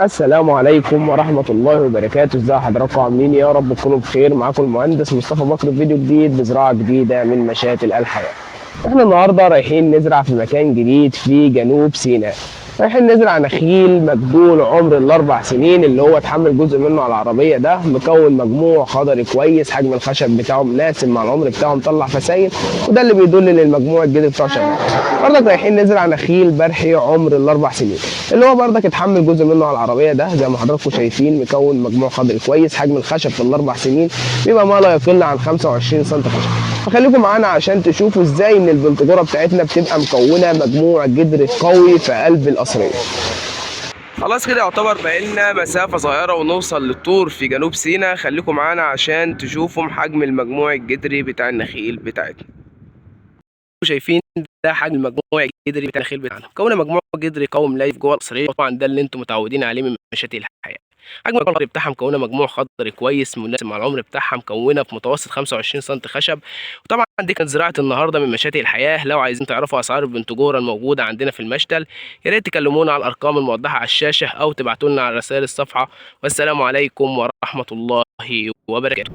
السلام عليكم ورحمة الله وبركاته. ازي حضراتكم؟ عاملين إيه؟ يا رب تكونوا بخير. معاكم المهندس مصطفى بكر في فيديو جديد بزراعة جديدة من مشاتل الحياة. احنا النهاردة رايحين نزرع في مكان جديد في جنوب سيناء. رايحين نزرع نخيل مجدول عمر ال4 سنين، اللي هو اتحمل جزء منه على العربية. ده مكون مجموع خضري كويس، حجم الخشب بتاعه مناسب مع العمر بتاعه، مطلع فسايل، وده اللي بيدل ان المجموع الجذري بتاعه شغال. برضك رايحين نزرع نخيل برحي عمر ال4 سنين، اللي هو برضك اتحمل جزء منه على العربية. ده زي ما حضراتكم شايفين مكون مجموع خضري كويس، حجم الخشب في ال4 سنين بيبقى ما لا يقل عن 25 سم خشب. فخليكم معانا عشان تشوفوا ازاي ان البنتجوره بتاعتنا بتبقى مكونة مجموع جذر قوي في قلب القصريه. خلاص كده يعتبر بقالنا مسافة صغيرة ونوصل للطور في جنوب سيناء. خليكم معانا عشان تشوفوا حجم المجموع الجذري بتاع النخيل بتاعتنا. شايفين ده حجم المجموع الجذري بتاع النخيل بتاعنا، مكونة مجموع جذري قوي ملايف جوه القصريه. طبعا ده اللي انتم متعودين عليه من مشاتل الحياة. حجم الخضري بتاعها مكونة مجموع خضري كويس مناسب مع العمر بتاعها، مكونة في متوسط 25 سم خشب. وطبعا دي كانت زراعة النهارده من مشاتل الحياة. لو عايزين تعرفوا اسعار البنتجوره الموجودة عندنا في المشتل، يا ريت تكلمونا على الارقام الموضحة على الشاشة او تبعتوا لنا على رسائل الصفحة. والسلام عليكم ورحمة الله وبركاته.